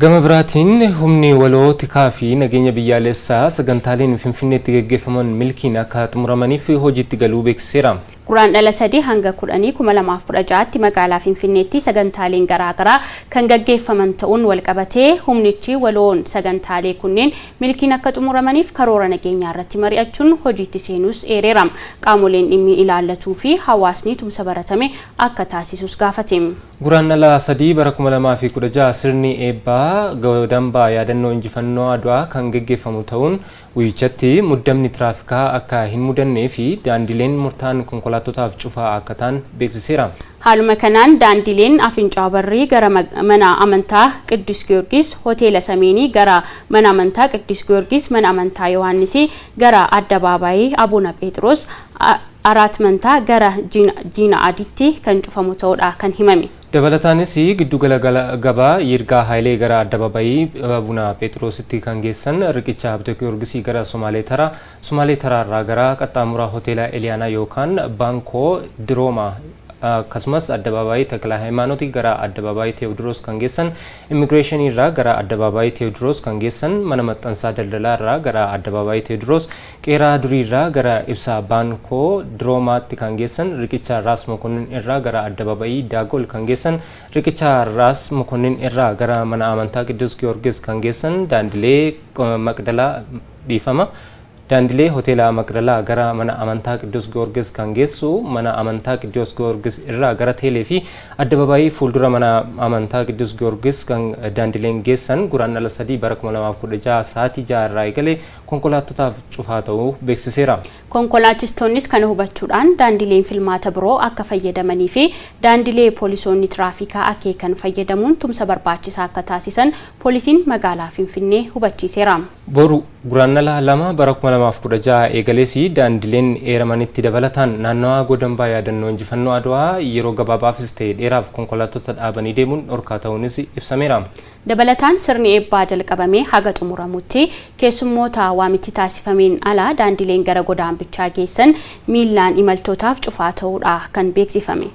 Gama biraatiin humni waloo tikaa fi nageenya biyyaalessaa sagantaaleen Finfinneetti gaggeeffaman milkiin akka xumuramaniif hojiitti galuu beeksiseera. Guraandhala 3 hanga 10, 2016tti magaalaa Finfinneetti sagantaaleen garaagaraa kan gaggeeffaman ta'uun walqabatee humnichi waloon sagantaalee kunneen milkiin akka xumuramaniif karoora nageenyaa irratti mari'achuun hojiitti seenuus eereera. Qaamoleen dhimmi ilaallatuu fi hawaasni tumsa baratame akka taasisus gaafate. Guraandhala 3 bara 2016 sirni eebbaa godambaa yaadannoo injifannoo Adwaa kan gaggeeffamu ta'uun guyyichatti muddamni tiraafikaa akka hin mudannee fi daandileen murtaa'an konkolaattotaaf cufaa akka ta'an beeksiseera. Haaluma kanaan daandileen Afincaa Barrii gara mana amantaa Qiddus Giyoorgis, Hoteela Sameenii gara mana amantaa Qiddus Giyoorgis, mana amantaa Yohaannisii gara Addabaabaayii Abuna Pheexiroos, Araat Mantaa gara Jiina Adiitti kan cufamu ta'uudha kan himame. Dabalataanis giddugala gabaa Yirgaa Hayilee gara Addabaabayii Abuna Pheexiroositti kan geessan, riqicha Habte Giyoorgisii gara Somaalee Taraa, Somaalee Taraarraa gara qaxxaamura Hoteela Eliyaanaa yookaan Baankoo Dirooma, akkasumas Addabaabaayii Takla Hayimaanotii gara Addabaabaayii Teewodiroos kan geessan, Immigireeshinii irraa gara Addabaabaayii Teewodiroos kan geessan, mana maxxansaa daldalaa irraa gara Addabaabaayii Teewodiroos, Qeeraa Durii irraa gara Ibsaa Baankoo Diroomaatti kan geessan, riqicha Raas Mokonnin irraa gara Addabaabayii Daagol kan geessan, riqicha Raas Mokonnin irraa gara mana amantaa Qiddus Giyoorgis kan geessan, daandilee Maqdalaa dhiifama. Daandilee Hoteela Maqdalaa gara mana amantaa Qiddus Giyoorgis kan geessu, mana amantaa Qiddus Giyoorgis irraa gara Teelee fi Addabaabayii fuuldura mana amantaa Qiddus Giyoorgis kan daandileen geessan Guraandhala 3 bara 2016 sa'aatii 6 irraa eegalee konkolaattotaaf cufaa ta'uu beeksiseera. Konkolaachistoonnis kana hubachuudhaan daandileen filmaata biroo akka fayyadamanii fi daandilee poolisoonni tiraafikaa akeekan fayyadamuun tumsa barbaachisaa akka taasisan poolisiin magaalaa Finfinnee hubachiiseera. Boru Guraandhala 2 bara 2016 eegalees daandileen eeramanitti dabalataan naannawaa godambaa yaadannoo injifannoo Adwaa yeroo gabaabaafis ta'e dheeraaf konkolaattota dhaabanii deemuun dhorkaa ta'uunis ibsameera. Dabalataan sirni eebbaa jalqabamee haga xumuramutti keessummoota waamichi taasifameen ala daandileen gara godaambichaa geessan miillaan imaltootaaf cufaa ta'uudha kan beeksifame.